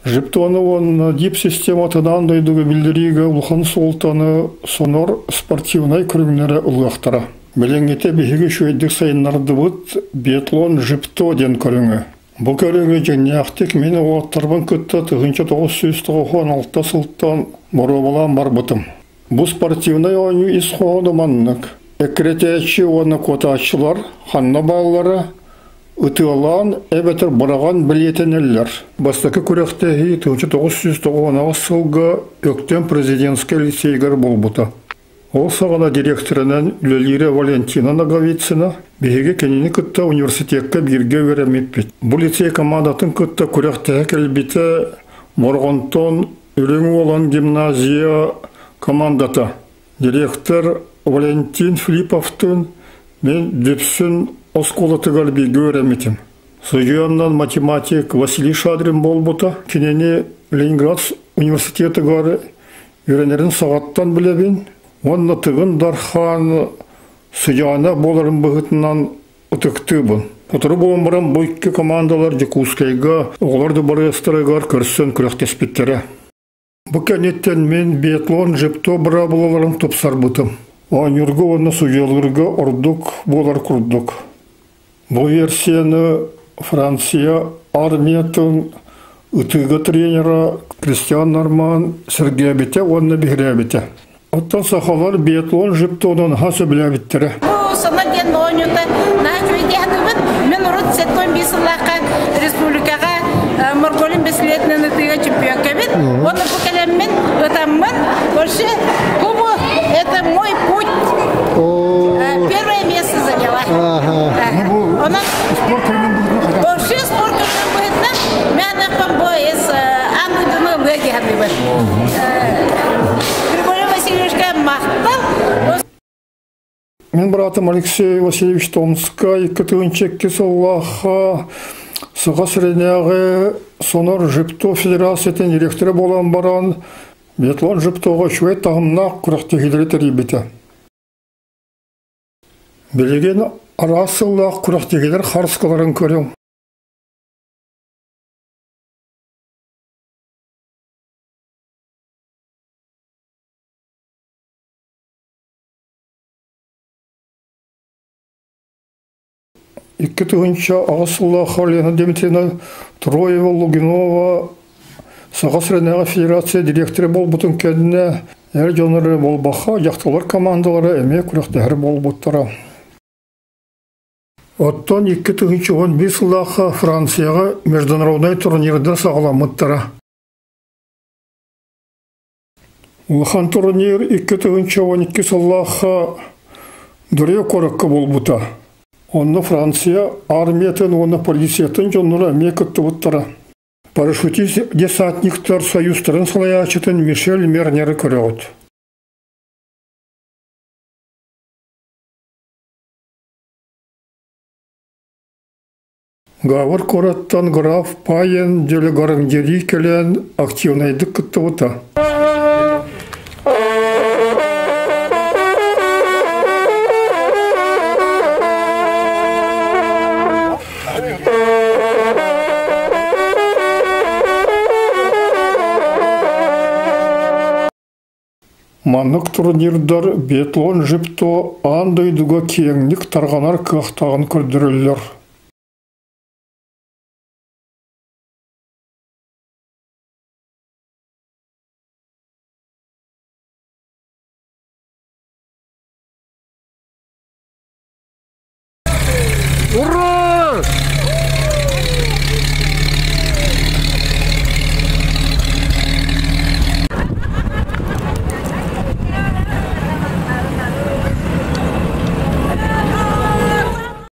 Жептоны уонна ДИП систематынан дойдуга биллэриигэ улахан суолтаны Сонор спортивнай көрүҥнэрэ ылыахтара. Билиҥҥитэ биһиги үчүгэйдик сайыннардыбыт биатлон жипто диэн көрүҥү. Бу көрүҥү дьиҥнээхтик мин уолаттарбын кытта 1996 сылтан боруобалаан барбытым. Бу спортивнай оонньуу ис хоһооно маннык. Эккирэтээччи уонна куотааччылар ханна бааллара ытыалаан эбэтэр быраҕан бэлиэтэнэллэр. Бастакы күрэхтэһии 1998 сылга Өктөм президентскэй лицейгэр буолбута. Ол саҕана дириэктэринэн үлэлиирэ Валентина Ноговицына, биһиги кинини кытта университекка бииргэ үөрэммиппит. Бу лицей командатын кытта күрэхтэһэ кэлбитэ Морҕонтон Үрүҥ Уолан гимназия командата. Директор Валентин Филипповтыын мин Дүпсүн оскуолатыгар бииргэ үөрэммитим. Судьуйаннан математик Василий Шадрин буолбута. Кинини Ленинград университетыгар үөрэнэрин саҕаттан билэбин уонна Тыгын Дархан сыдьаана буоларын быһыытынан ытыктыыбын. Сотору буолан баран бу икки командалар Дьокуускайга оҕолор дыбарыастарыгар көрсөн күрэхтэспиттэрэ. Бу кэнниттэн мин биатлон жипто быраабылаларын тупсарбытым. Оонньуурга уонна судьуйалыырга ордук буолар курдук. Бу версияны Франция армиятын ытыыга тренера Кристиан Норман сэргээбитэ уонна биһирээбитэ. Оттон сахалар биатлон жиптонун наһаа сөбүлээбиттэрэ. Бу сонно диэн оонньуута наһаа үчүгэй дии саныыбын. Мин урут 75 сыллаахха республикаҕа Морголин бэсилиэтинэн ытыыга чемпионкабын. Уонна бу кэлэммин ытаммын вообще бу это мой путь. Первое место заняла. Онон спорт көрүҥүн быһыытынан Вообще спорт көрүҥүн быһыытынан мен бу аан дойдуну ылыа дии саныыбын. Григорий Васильевичка махтал. Мин быраатым Алексей Васильевич Томскай 2002 сыллаахха Саха сиринээҕи Сонор Жипто Федерациятын директора буолан баран, биатлон Жиптоҕа үчүгэй таһымнаах күрэхтэһиилэри тэрийбитэ. Билигин араас сыллаах күрэхтэһиилэр харыскаларын көрүҥ. 2008 сыллаахха Лена Дмитриевна Троева-Лугинова Саха сиринээҕи федерация дириэктэрэ буолбутун кэннэ эр дьон эрэ буолбакка, дьахталлар командалара эмиэ күрэхтэһэр буолбуттара. Оттон 2011 сыллаахха Францияҕа международнай турнирдар саҕаламмыттара. Улахан турнир 2012 сыллаахха Дурье куоракка буолбута. Онно Франция армиятын уонна полициятын дьонноро эмиэ кыттыбыттара. Парашютист-десантниктар союзтарын салайааччытын Мишель Мернеры көрөҕүт. Гавр куораттан граф Паен Дьөлөгарыҥдьэрии кэлэн активнайдык кыттыбыта. Маннык турнирдар биатлон жипто аан дойдуга киэҥник тарҕанар кыахтааҕын көрдөрөллөр. Ура!